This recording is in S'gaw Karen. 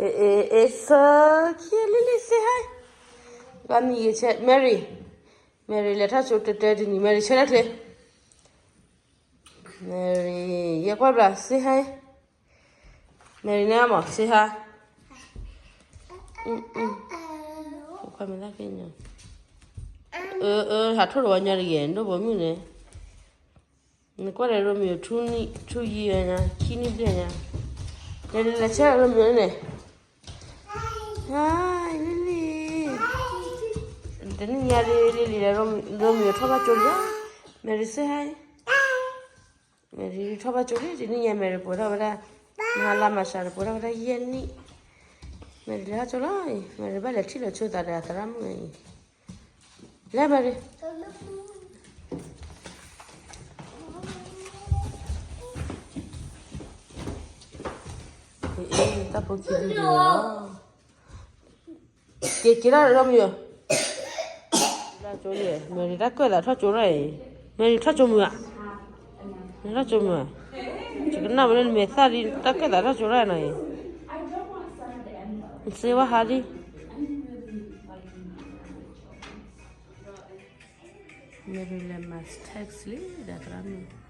အဲ အဲ အဲ သၢ ခံ လံလံ say hi. ဂီၤနံၤယဆဲ Mary, Mary လဲၤထီၣ်ကၠိတတၢတနံၤ Mary ဆဲလၢချ့ Mary ယဲကွၢ်ဘျး say hi. Mary န့ၣ်မး say hi. ခွဲမသးကညီ အၢ အၢ ဟးထိၣ်တဝီညီတဂ့ၤ ဒိၣ်ဘိမုၢ်န့ၣ် နကွၢ်ဒီး Romeo ထူနံၣ် ထူယံာ်ညါ ခံနံၣ်ဘျဲၣ်ညါ လဲၤလဲၤဆဲ Romeo န့ၣ် Hi Lily. တနံၣ်ညါလံ Lily ဒီး Romeo ထီၣ်ဘၣ်ကၠိလံ Mary say hi. Mary ထီၣ်ဘၣ်ကၠိလံ တနံၣ်ညါ Mary ပှဲၤထီၣ်ဝဲဒၣ် မဟါလါမၤရှးန့ၣ် ပှဲၤထီၣ်ဝဲဒၣ်ယဲၢ်နံၣ် Mary လဲၤထီၣ်ကၠိလီၤအံၤ Mary ဘၣ်လဲၤထံၣ်လီၤဆိသးဒီးအသရၣ်မုၣ်အံၤ လဲၤ Mary. တၢ်ဖိခံဒုလီၤ က့ၤက့ၤထီၣ် Romeo. Mary တၢ်ကၢၣ်သးထီၣ်ကၠိထီၣ်အံၤ Mary ထီၣ်ကၠိမုာ်ဧါ Mary ထီၣ်ကၠိမုာ်ဧါ ယကနၣ်ဝဲလၢနမဲာ်သၣ်လံ တၢ်ကၢၣ်သးထီၣ်ကၠိထီၣ်နီၤအံၤ စ့ဝါဟါလံ Mary လဲၤမၤ text လံ ဒီးသရၣ်မုၣ်